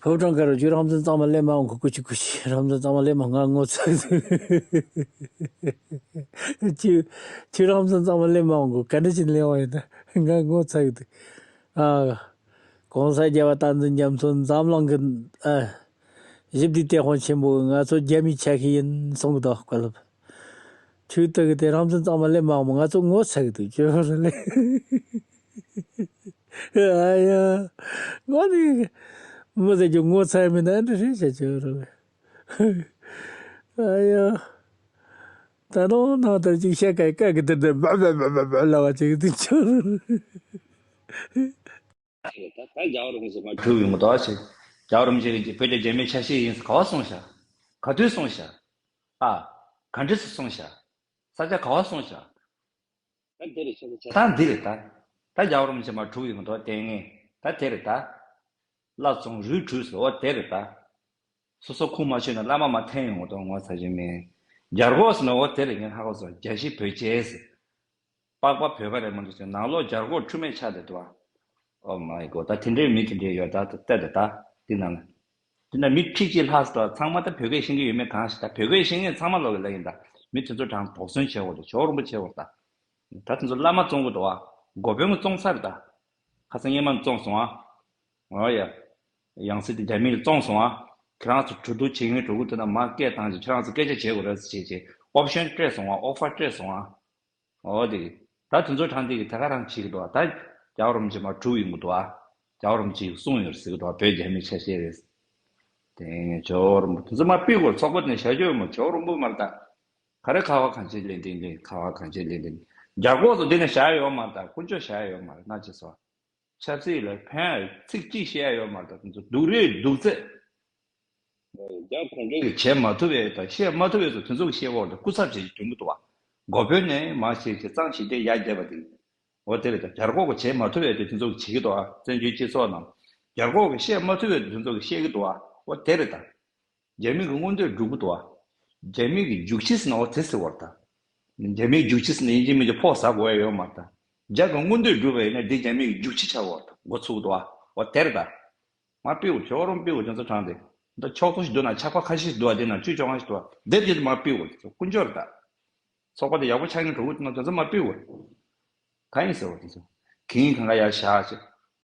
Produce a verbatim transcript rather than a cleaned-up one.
ཕོ་བྲང་དཀར་རུ་ཁྱོད་རང་ཚོ་གཙང་མ་ལེན་མ་འོང་གི། ཀུ་ཅི་ཀུ་ཅི། རང་ཚོ་གཙང་མ་ལེན་མ། ང་ངོ་ཚ་གི་འདུག་ཁྱོད་ཁྱོད་རང་ཚོ་གཙང་མ་ལེན་མ་འོང་གི། ག་འདྲ་ཞིག་ལེན་འོང་ཡིན་ན། ང་ངོ་ཚ་གི་འདུག་ཨ། གོང་ས་རྒྱལ་བ་བསྟན་འཛིན་རྒྱ་མཚོ་འཛམ་གླིང་གི། ཨ། ཞི་བདེའི་གཏེར་དཔོན་ཆེན་པོ། ང་ཚོ་རྒྱ་མིའི་ཆ་ཤས་ཡིན་གསུང་གི་འདུག་བཀའ་སློབ། ཁྱོད་ལྟ་གི་དེ་རང་ཚོ་གཙང་མ་ལེན་མ་འོང་། ང་ཚོ་ངོ་ཚ་གི་འདུག་ཁྱོད་རང་ལེན། ཨ་ཡ། ངོ་ནི། མི་ཟེར་རྒྱུ་ངོ་ཚ་མིན་ན་འདྲ་རེད་བྱ། ཁྱོད་རང་ལེན། ཨ་ཡ། ད་རུང་ནང་ལྟར་ཅིག་བཤད་ཀ་ཀ་གི་དེར་དེར་བ་བ་བ་བ་བ་ལ་བ་ཅིག་དེ་ཁྱོད། ད་ད་རྒྱལ་བ་རིན་པོ་ཆེ་མར་གྲུབ་ཡོང་གི་འདུག་ཅེས། རྒྱལ་བ་རིན་པོ་ཆེ་གིས་བོད་དེ་རྒྱ་མིའི་ཆ་ཤས་ཡིན་ཟེར་ག་པར་གསུངས་ཤག་ག་དུས་གསུངས་ཤག་ཨ། ག་འདྲས་སེ་གསུངས་ཤག་ས་ཆ་ག་པར་གསུངས་ཤག་ད་འདི་རེད་ཤག་ད་འདི་རེད་ད། ད་རྒྱལ་བ་རིན་པོ་ཆེ་མར་གྲུབ་ཡོང་གི་འདུག་ལྟས་ངན་ད་དེ་རེད་ད། བླ་བཙོང་རུལ་གྲུལ་ཟེར། འོ་དེ་རེད་ད། སོ་སོ་ཁུངས་མ་ཆོད་ན་བླ་མ་མར་འཐེན་ཡོང་གི་འདུག་ངོ་ཚ་གི་མིན། རྒྱ་རྒོག་ཟེར་ན་འོ་དེ་རེད། ངས་ཧ་གོ་སོང་། རྒྱ་ཞིག་བོད་ཆས་ཟེར། པགས་པ་བོད་པ་རེད་མ་གཏོགས་ཅིག་ནང་ལོགས་རྒྱ་རྒོག་འཁྲུལ་མེད་ཆགས་བསྡད་འདུག་ཨ། Oh my God། ད་དེ་འདྲའི་མི་དེ་འདྲའི་ཡོད་ད། ལྟ་ད་ད་འདི་ནང་ལ། འདི་ན་མི་ཁྲི་གཅིག་ལྷག་ཙམ་འདུག་ཚང་མ་ད་བོད་སྐད་ཤེས་ཀྱི་ཡོད་མེད་གང་ཤེས། ད་བོད་སྐད་ཤེས་མཁན་ཚང་མ་ལོག་གི་ལབ་ཡིན་ད། མི་དེ་ཚོ་དྲང་དོགས་ཟོན་བྱེད་དགོས་འདུག་ཇོ་བོ་རིན་པོ་ཆེ་བར་ད། ད་དེ་ཚོ་བླ་མ་བཙོང་གི་འདུག་ཨ། འགོ་དཔོན་གྱིས་བཙོང་ཚར་ད། ཁ་སང་སྔོན་མ་བཙོང་སོང་ཨ། འོ་ཡ། ཡང་སྲིད་དེ་རྒྱ་མིས་བཙོང་སོང་ཨ། ཁྱེད་རང་ཚོ་གྲོས་བསྡུར་བྱེད་མཁན་འགྲོ་གི་འདུག་ན་མར་སྐད་བཏང་ཅིག་ཁྱེད་རང་ཚོ་སྐད་ཆ་བྱེད་དགོས་རེད་ཟེར་བྱས་བྱས། ཨོབ་ཤན་སྤྲད་སོང་ཨ། ཨོ་ཕར་སྤྲད་སོང་ཨ། འོ་དེ། ད་དེ་ཚོ་དྲང་དེ་གི་ད་ག་རང་བྱེད་ཀྱི་འདུག་ཨ། ད་རྒྱལ་བ་རིན་པོ་ཆེ་མར་གྲུབ་ཡོང་གི་འདུག་ཨ། རྒྱལ་བ་རིན་པོ་ཆེས་གསུངས་ཡོད་ཟེར་གི་འདུག་ཨ། བོད་རྒྱ་མིའི་ཆ་ཤས་རེད། དེ་ཇོ་བོ་རིན་པོ་དེ་ཚོ་མར་ཕུད་དགོས། ཚོགས་པ་ནས་བཞག་རྒྱུ་ཡོད་མ། ཇོ་བོ་རིན་པོ་མར་ད། ག་རེ་ཁ་བ་གངས་ཅན་གླེང་སྟེགས་ལེན། ཁ་བ་གངས་ཅན་གླེང་སྟེགས། རྒྱ་རྒོག་ཚོ་འདི་ནས་བཞག་ཡོད་མ་རེད་ད། དཀོན་མཆོག་བཞག་ཡོད་མ་རེད། ན་ཅི་སོ། ཆབ་སྲིད་ལ་ཕན་ཚིག་གཅིག་བཤད་ཡ་ཡོད་མ་རེད་ད། དེ་ཚོ་སྡུག་རུས་སྡུག་ཚད། རྒྱ་གུང་ཁྲན་གྱིས་བྱེད་མ་ཐུབ་པའི་དང་བཤད་མ་ཐུབ་པའི་ཚོ་དེ་ཚོ་གིས་བཤད་འོག་ཏུ་སྐུ་ཚབ་བྱེད་ཀྱི་དོན་གྱི་འདུག་བ། འགོ་དཔོན་ནས་མ་བྱེད་ཀྱི་གཙང་ཞི་བདེ་ཡར་རྒྱས་པ་དེ། འོ་དེ་རེད་ད། རྒྱ་རྒོག་གིས་བྱེད་མ་ཐུབ་པའི་དེ་དེ་ཚོ་གིས་བྱེད་ཀྱི་འདུག་བ། བཙན་བྱོལ་སྤྱི་ཚོགས་ནང་རྒྱ་རྒོག་གིས་བཤད་མ་ཐུབ་པའི་དེ་ཚོ་གིས་བཤད་ཀྱི་འདུག་བ། འོ་དེ་རེད་ད། རྒྱ་མི་གི་མངོན་འདོད་སྒྲུབ་ཀྱི་འདུག་བ། རྒྱ་མི་གི་རྒྱུག་ཁྱི་ཟེར་ན་འོ་དེ་ཟེར་བ་རེད་ད། རྒྱ་མིའི་རྒྱུག་ཁྱི་ཟེར་ན་ཡིན་གཅིག་མིན་གཅིག་ཕོགས་ཟ་དགོས་ཡ་ཡོད་མ་རེད་ད། རྒྱ་གི་མངོན་འདོད་སྒྲུབ་པ་ཡིན་ན་འདི་རྒྱ་མིའི་རྒྱུག་ཁྱི་ཆགས་པ་རེད་ད། འགོ་ཚུགས་འདུག་བ། འོ་དེ་རེད་ད། མར་ཕུད་དགོས། ཇོ་བོ་རིན་པོ་ཆེས་འདུག་ན་ཆགས་པ་ཁ་ཤས་ཤིག་འདུག་བ། དེ་ན་བཅུ་བཅོ་ལྔ་ཞིག་འདུག་བ། དེ་དེ་མར་ཕུད་དགོས། དེ་ཚོ་དཀོན་མཆོག་རེད་ད། ཚོགས་པ་དེ་ཡག་པོ་ཆགས་མཁན་འགྲོ་གི་འདུག་ན་དེ་ཚོ་མར་ཕུད་དགོས། གང་ཡིན་ཟེར་བ་དེ་ཚོ། གིན་གང་ག་ཡར་བཞག་ཅིག